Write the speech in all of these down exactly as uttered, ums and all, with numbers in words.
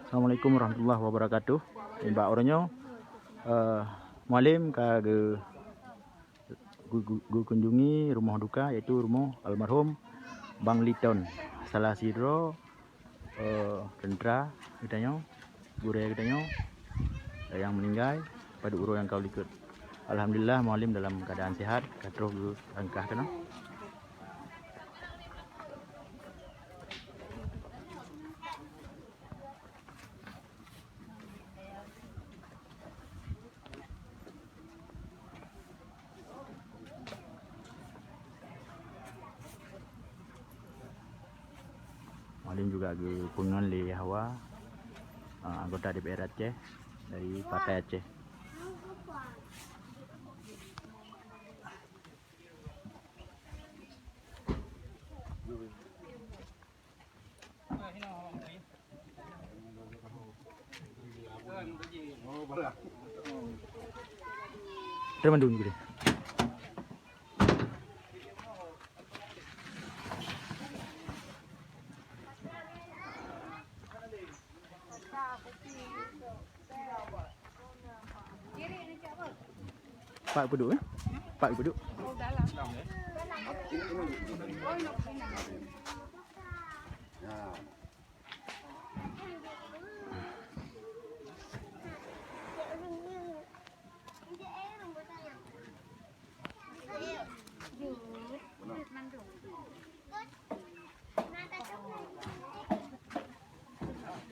Assalamualaikum warahmatullahi wabarakatuh. Nibak uroe nyoe, eh, Mualem ka ge-, ge-, ge-, geukunjungi rumoh duka, yaitu rumoh almarhum Bang Liton, salah sidroe, eh, teuntra geutanyoe, gurée geutanyoe, eh, nyang meuninggai padub uroe nyang ka likot. Alhamdulillah, Mualem dalam keuadaan sehat, ka troh geulangkah keunoe. Mualem juga geupeungon lé Hawa, eh, anggota D P R Aceh dari Partai Aceh. Terima kasih. Pak peuduek, eh? Pak peuduek.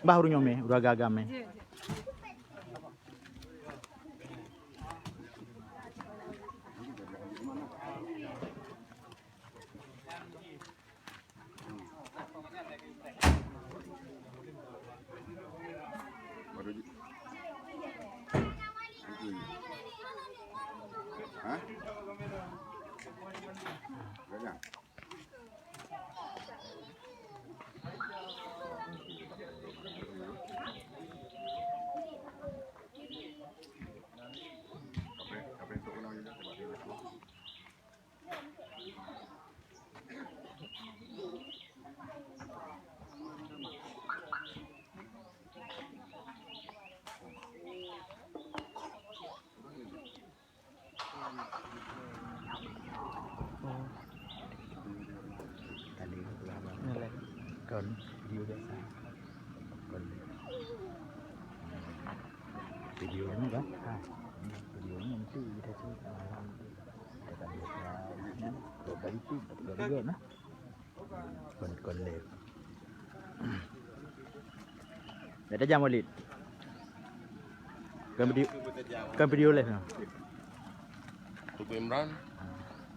Bah, ureueng nyoe mé, ureueng agam-agam mé. Hah? Banyak. Kon video biasa. Kon video ni kan? Ha. Video ni nanti kita cari malam tu. Kita akan buka. Buka itu, buka juga nah. Kon, kon live. Dah tajam Walid. Kan video, kan video live nyoe. Teungku Imran.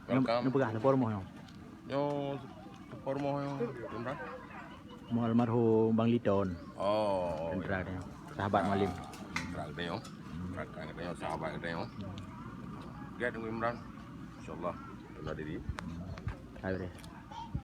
Nyoe, welcome. Nyoe peugah, nyoe po rumoh nyoe. Nyoe po rumoh nyoe, Imran. Rumoh almarhum Bang Liton. Oh, teuntra geutanyoe. Sahabat Mualem. Teuntra geutanyoe. Rakan geutanyoe, sahabat geutanyoe. Gèt Teungku Imran. Insyaallah, tunda diri. Hai, Bre.